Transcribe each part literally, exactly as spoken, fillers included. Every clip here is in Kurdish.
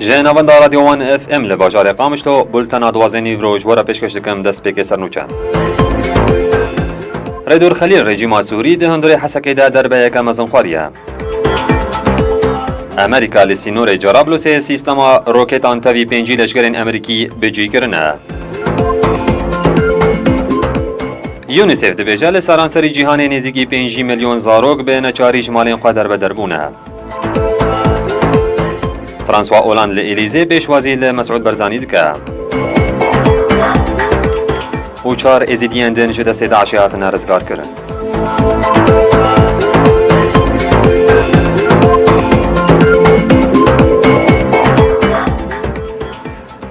Ji navenda Radyo Wan F M li bajarê Qamişlo, bultena duwazdeh nîv roj we re pêşkeş dikim, destpêkê sernûçe. Rêdûr Xelîl rejîma Sûrî di hundirê Hesekê de derbeyeke mezin xwariye. Amerîka li sînorê Cerablûsê sîstema roketan tevî pêncî leşkerên Amerîkî bi cî kirine. UNICEF dibêje, li seranserî cîhanê nêzîkî pêncî milyon zarok bi neçarî ji malên xwe derbeder bûne. François Hollande li Elîzê pêşwazî li Mesûd Barzanî dike. Û çar Êzîdiyên din ji destê DAIŞê hatine rizgarkirin.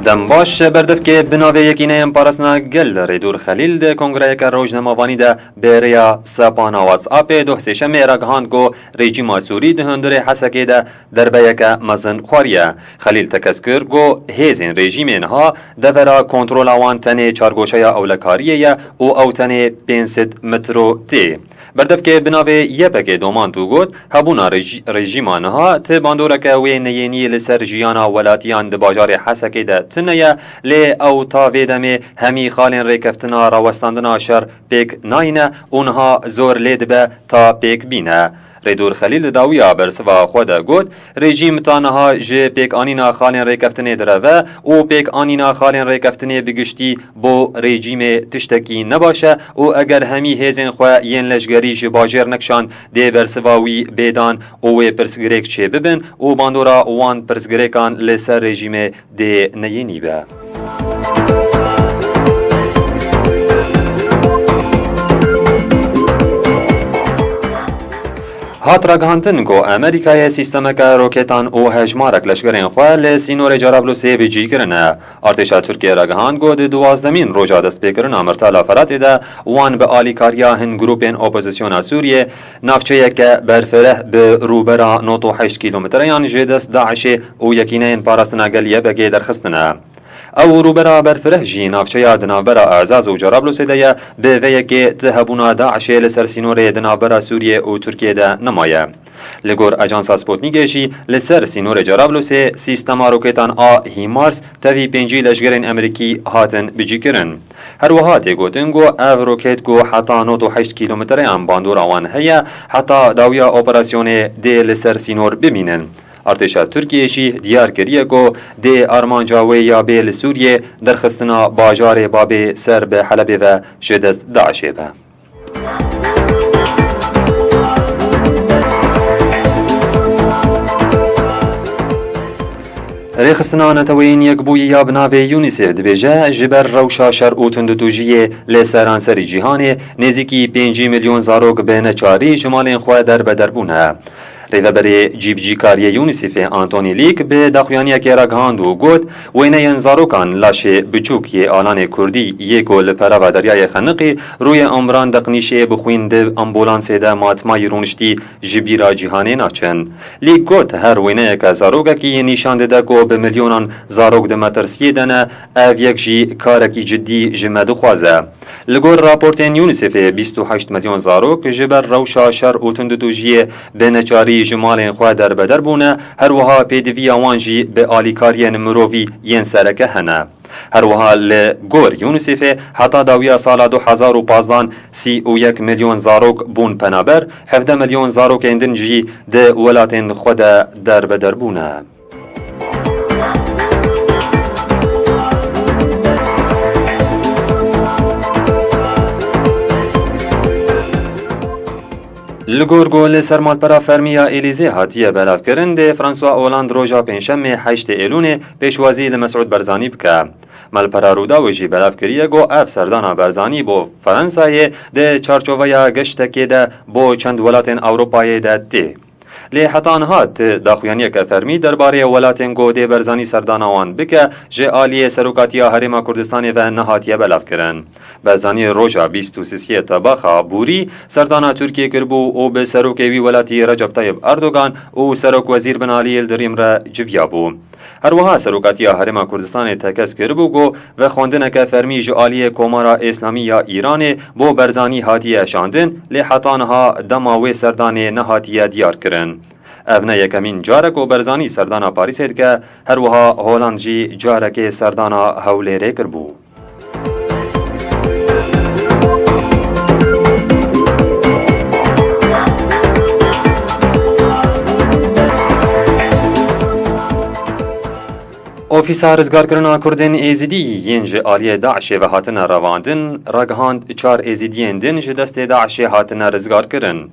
Dem baş, berdevkê bi navê Yekîneyên Parastina Gel Rêdûr Xelîl di kongreyeke rojnamevanî de bi rêya sepana WhatsAppê doh sêşemê ragihand ku rejîma Sûrî di hundirê Hesekê de derbeyeke mezin xwariye. Xelîl tekez kir ku hêzên rejîmê niha devera kontrola wan tenê çargoşeya ewlekariyê ye û ew tenê pênc sed metro tê. Berdevkê bi navê Y P G domand û got, hebûna rejî-, rejîma niha ti bandoreke wê neyêniyê li ser jiyana welatiyan di bajarê Hesekê de tune ye, lê ew ta vê demê hemî xalên rêkeftina rawestandina şer pêk nayîne û niha zor lê dibe ta pêk bîne. Rêdûr Xelîl di dawiya bersiva xwe de got, rejîm ta niha ji pêkanîna xalên rêkeftinê direve û pêkanîna xalên rêkeftinê bi giştî bo rejîmê tiştekî nebaş e û eger hemî hêzên xwe yên leşgerî ji bajêr nekişand, dê bersiva wî bê dan û wê pirsgirêk çêbibin û bandora wan pirsgirêkan li ser rejîmê dê neyênî be. Hat ragihandin ku Amerîkayê sîstemeke roketan û hejmarek leşkerên xwe li sînorê Cerablûsê bi cî kirine. Artêşa Tirkiyê ragihand ku di duwazdemîn roja destpêkirina Mirtala Feratê de wan bi alîkariya hin grûpên opozisyona Sûriyê navçeyeke berfireh bi rûbera nod û heşt kîlometreyan ji dest DAIŞê û Yekîneyên Parastina Gel Y P G derxistine. Ew rûbera berfireh jî navçeya di navbera Ezaz û Cerablûsê de ye, bi vê yekê ti hebûna DAIŞê li ser sînorê di navbera Sûriyê û Tirkiyê de nemaye. Li gor ajansa Sputnikê jî li ser sînorê Cerablûsê sîstema roketan a HIMARS tevî pêncî leşgerên Amerîkî hatin bicîkirin. Her wiha tê gotin ku ev roket ku heta nod û heşt kîlometreyan bandora wan heye, heta dawiya operasyonê dê li ser sînor bimînin. Artêşa Tirkiyê jî diyar kiriye ku dê armanca wê ya bê li Sûriyê derxistina bajarê Babê ser bi Helebê ve ji dest DAIŞê be. Rêxistina Neteweyên Yekbûyî ya bi navê UNICEF dibêje, ji ber rewşa şer û tundûtûjiyê li seranserî cîhanê nêzîkî pêncî milyon zarok bi neçarî ji malên xwe derbeder bûne. Rêveberê cîbicîkariyê UNICEFê Anthony Leek bi daxuyaniyekê ragihand û got, wêneyên zarokan laşê biçûk yê alanê kurdî yê ku li perava Deryayê Xeniqî rûyê Umran Deqnîşê bi xwîn di ambulansê de matmayî rûniştî ji bîra cîhanê naçin. Leek got, her wêneyeke zarokekî nîşan dide ku bi milyonan zarok di metirsiyê de ne, ev yek jî karekî cidî ji me dixwaze. Li gor raportên UNICEFê bîst û heşt milyon zarok ji ber rewşa şer û tundûtûjiyê bi neçarî ji malên xwe derbeder bûne, her wiha pêdiviya wan jî bi alîkariyên mirovî yên sereke hene. Her wiha li gor UNICEFê heta dawiya sala du hezar û pazdan sî û yek milyon zarok bûn penaber, hevdeh milyon zarokên din jî di welatên xwe de derbeder bûne. Li gor ku li ser malpera fermî ya Êlîzê hatiye belavkirin, dê François Hollande roja Pêncşemê heştê Êlûnê pêşwazî li Mesûd Barzanî bike. Malpera Rûdawê jî belav kiriye ku ev serdana Barzanî bo Fransayê di çarçoveya geştekê de bo çend welatên Ewropayê de tê. Lê heta niha ti daxuyaniyeke fermî derbarê welatên ku dê Barzanî serdana wan bike, ji aliyê Serokatiya Herêma Kurdistanê ve nehatiye belavkirin. Barzanî roja bîst û sisiyê Tebaxa Bûrî serdana Tirkiyê kiribû û bi serokê wî welatî Recep Tayyip Erdogan û Serokwezîr Binalî Yildirim re civiyabû. Her wiha Serokatiya Herêma Kurdistanê tekez kiribû ku vexwendineke fermî ji aliyê Komara Îslamî ya Îranê bo Barzanî hatiye şandin, lê heta niha dema wê serdanê nehatiye diyar kirin. Ev ne yekemîn car e ku Barzanî serdana Parîsê dike, her wiha Holand jî carekê serdana Hewlêrê kiribû. Ofîsa Rizgarkirina Kurdên Êzidî yên ji aliyê DAIŞê ve hatine revandin, ragihand çar Êzidiyên din ji destê DAIŞê hatine rizgarkirin.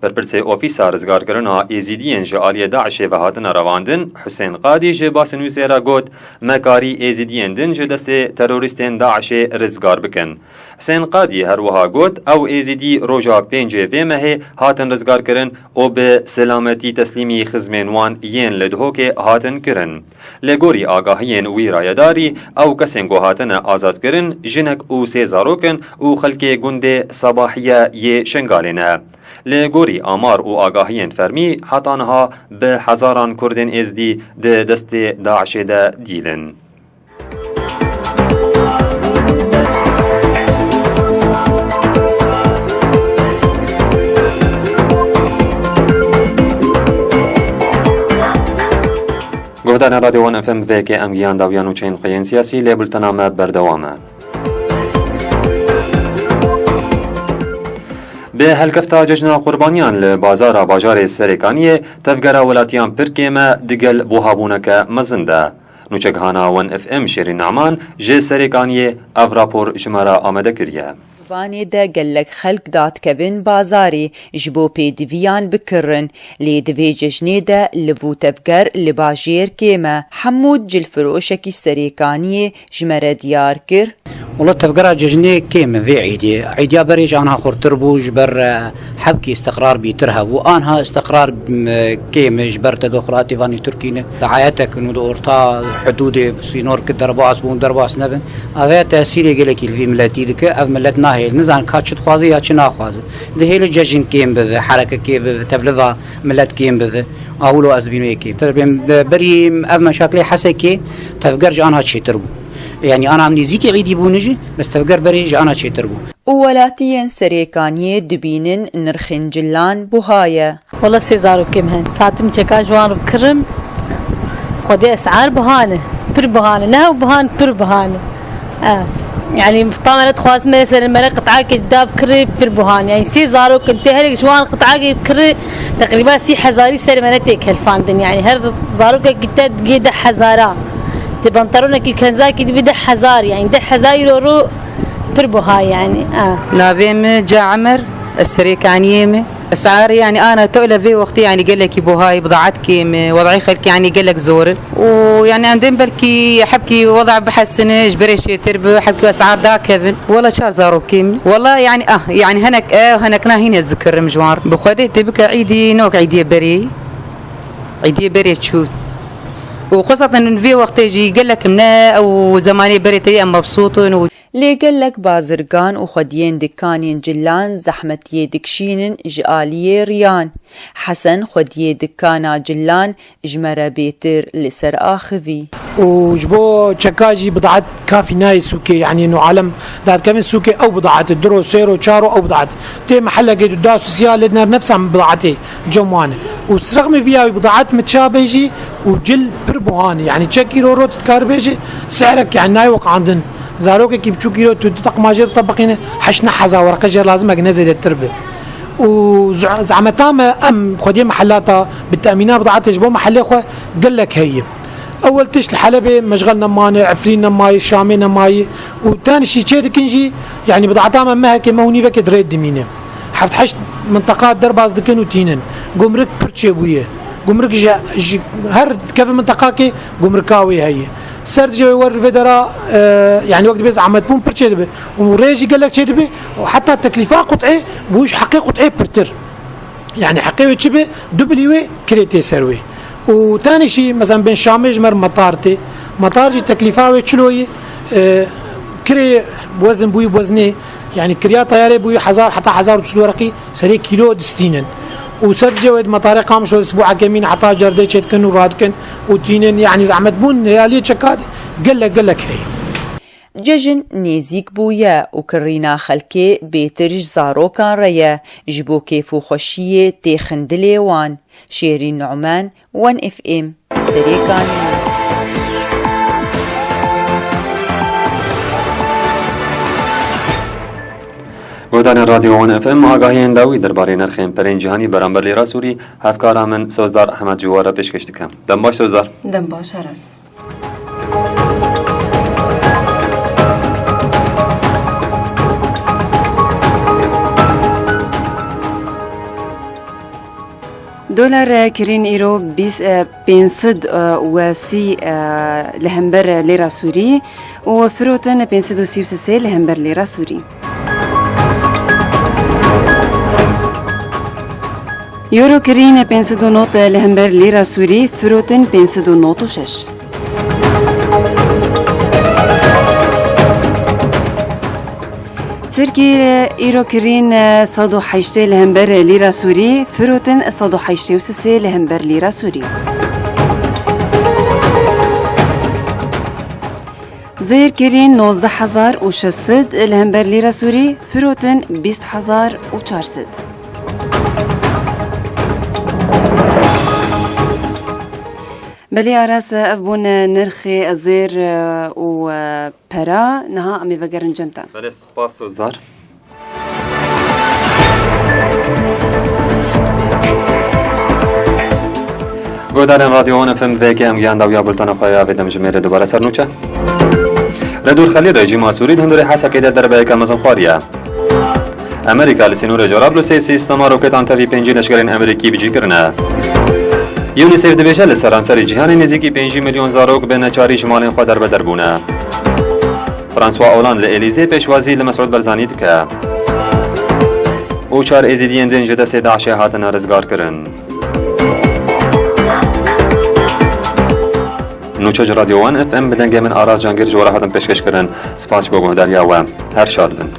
Berpirsê Ofîsa Rizgarkirina Êzidiyên ji aliyê DAIŞê ve hatine revandin, Husên Qadî ji basnivîsê re got, me karî Êzidiyên din ji destê terorîstên DAIŞê rizgar bikin. Husên Qadî her wiha got, ew Êzidî roja pêncê vê mehê hatin rizgarkirin û bi selametî teslîmî xizmên wan yên li Duhokê hatin kirin. Li gorî agahiyên wî rayedarî, ew kesên ku hatine azadkirin, jinek û sê zarok in û xelkê gundê Sebahiye yê Şengalê ne. Li gorî amar û agahiyên fermî, heta niha bi hezaran Kurdên Êzidî di destê DAIŞê de dîl in. Guhdarên Radyo One F M, vê yekê em gihan dawiya nûçeyên xweyên siyasî, lê bultena me berdewam e. Bi helkefta Cejna Qurbaniyan li bazara bajarê Serêkaniyê tevgera welatiyan pir kêm e, digel buhabûneke mezin de. Nûçegihana One F M Şêrîn Ne'man ji Serêkaniyê ev rapor ji me re amade kiriye. Vanê de gelek xelk dadikevin bazarê ji bo pêdiviyan bikirin, lê di vê cejnê de liv û tevger li bajêr kêm e. Hemû cilfiroşekî Serêkaniyê ji me re diyar kir. Wela tevgera cejnê kêm e vê îdê. Îdiya berê ji anha xurtir bû, ji ber, e, hebkî istiqrar bîtir hebû. Anha istiqrar, m, kêm e, ji ber tedoxulatê vanî Tirkî ne. Dayetek û di orta hudûdê sînor ki derbas bûn, derbas nebin. Eve tesîrê gelekî li vî miletî dike. Ev milet nahêl, nizan ka çi dixwaze ya çi naxwaze. Dihêle cejin kêm bibe, herekekê bibe, tevliva milet kêm bibe. Awilo ez dibînim yê kêm. Terbên berî ev meşaklê Hesekê tevger ji anha çêtir bû. Yanî ana em nêzîkî îdî bûne jî, bes tevger berê ji ana çêtir bû. Û welatiyên Serêkaniyê dibînin nirxên cilan buha ye. Wela sê zarokê min hene. Saetim çeka ji wan re bikirim. Xwedê esar buha ne. Pir buha ne. Ne hew buha ne, pir buha ne. E, yanî, tamam, dixwazim mesela me re qit'akê da bikirî, pir buha ne. Yanî sê zarok in, tê herek ji wan qit'akê bikirî, teqrîba sî hezarî ser me re tê kelfandin. Yanî her zarokekî te digê deh hezara. Tê pantaronekî kenzakî dibî deh hezar, yanî deh hezar euro ro pir buha yanî. E. Navê min Ca Emer, ez Serêkaniyê me. Esar, yanî, ana tewle vê wextê, yanî, gelekî buhayî, bidaet kêm e, wed'ê xelkê, yanî, gelek zor e. Û, yanî, em dên belkî hebkî weda bihesine, ji berê şêtir bi, hebkî esar dakevin. Wela çar zarokê min. Wela, yanî, ah, yanî, henek, eh, henek nahîne zikirim ji wan. Bi Xwedê tê bike îdî, ne wek îdiyê berê. Îdiyê berê çû. Û xweseten vê wextê jî gelek em ne, ew zemanê berê tê em mebsût in û Lê gelek bazirgan û xwediyên dikanên cilan zehmetiyê dikişînin ji aliyê riyan. Hesen xwediyê dikana cilan ji me re bêtir li ser axivî. Û ji bo çeka jî bidaet kafî nayê sûkê, yanî nû alem dadikevin sûkê ew bidaetê, du ro, sê ro, çar ro ew bidaet. Tê mehelekê tu da susiya lê diner nefsa min bidaetê cem wan e. Û sirexmê viya wî bidaet min çabe jî û cil pir buhan e. Yanî çek îro ro tu dikar bêjî sihrek, yanî nayê wek andin. Zarokekî biçûk îro tu du teqma jê bitebiqîne, heşt neh hezar werqe jê lazim e, ne zêdetir be. Û zu-, zehmeta me, em xwediyê mehellata bi temîna bidatê ji bo mehellê xwe gelek heye. Ewel tişt li Helebê meşxel nemayê, Efrîn nemayê, Şamê nemayê û tenişî çê dikin jî, yanî bidata me mehekê, meh û nîvekê di rê dimîne. Heft heşt minteqa derbas dikin û tînin. Gumruk pir çêbûye. Gumruk ji, ji her dikeve minteqakê gumruka wê heye. Ser dijê wê wer vê dera, e, yanî wek dibê zehmet bûn pir çêdibe. Û rê jî gelek çêdibe û heta teklîfa qut'ê bû ji heqê qut'ê pirtir. Yanî heqê wê çi be, dubilî wê kirê tê ser wê. Û tenê jî, mesela, bên Şamê ji me re metar tê. Metar jî teklîfa wê çilo ye, e, kirê wezin bûyî weznê, yanî kiriya teyarê bûyî hezar heta hezar û du sed wereqî serê kîlo distînin. Û ser dijê wê di metarê Qamişlo di sibû hekemîn heta cerdê çêdikin û radikin û tînin, yanî zehmet bûn, hêyaliyê çeka de gelek gelek heye. Cejin nêzîk bûye û kirîna xelkê bêtir ji zarokan re ye, ji bo kêf û xweşiyê tê xindilê wan. Şêrîn Numan, One F M, Serê Kaniyê. Guhdarên Radyo One F M, agahiyên dawî derbarê nirxên perên cîhanî beramber lîra Sûrî, hevkara min Sozdar Ehmed ji we re pêşkêş dike. Dem baş Sozdar. Dem baş Aras. Dolar, e, kirîn îro bîst, e, pênc sed, e, û sî, e, li hember lêra Sûrî û firotin pênc sed û sî û sê li hember lêra Sûrî. Euro kirîn pênc sed û nod li hember lîra Sûrî, firotin pênc sed û nod û şeş. Tirkî îro kirîn sed û heştê li hember lîra Sûrî, firotin sed û heştê û sê li hember lîra Sûrî. Zêr kirîn nozdeh hezar û şeş sed li hember lîra Sûrî, firotin bîst hezar û çar sed. Belê Aras, ev bûn nirxê zêr û pera. Niha em ê vegerin cem te. Belê, spas Sozdar. Guhdarên Radyo One F M, vê yekê em gihan dawiya bultena xwe ya vê demjimêrê. Dubare ser nûçe. Li dûr xelî rejîma Sûrî di hundirê Hesekê de derbeyeke mezin xwariye. Amerîka li sînorê Cerablusê sîstema roketan tevî pêncî leşkerên Amerîkî bicî kirine. UNICEF dibêje li seranserê cîhanê nêzîkî pêncî milyon zarok bi neçarî ji malên xwe derbeder bûne. François Hollande li Elîzê pêşwazî li Mesûd Barzanî dike. Û çar Êzîdiyên din ji destê DAIŞê hatine rizgarkirin. Nûçe ji Radyo One F M bi dengê min Aras Cangir ji we re hatin pêşkêşkirin. Spas bo guhdariya we. Her şad bin.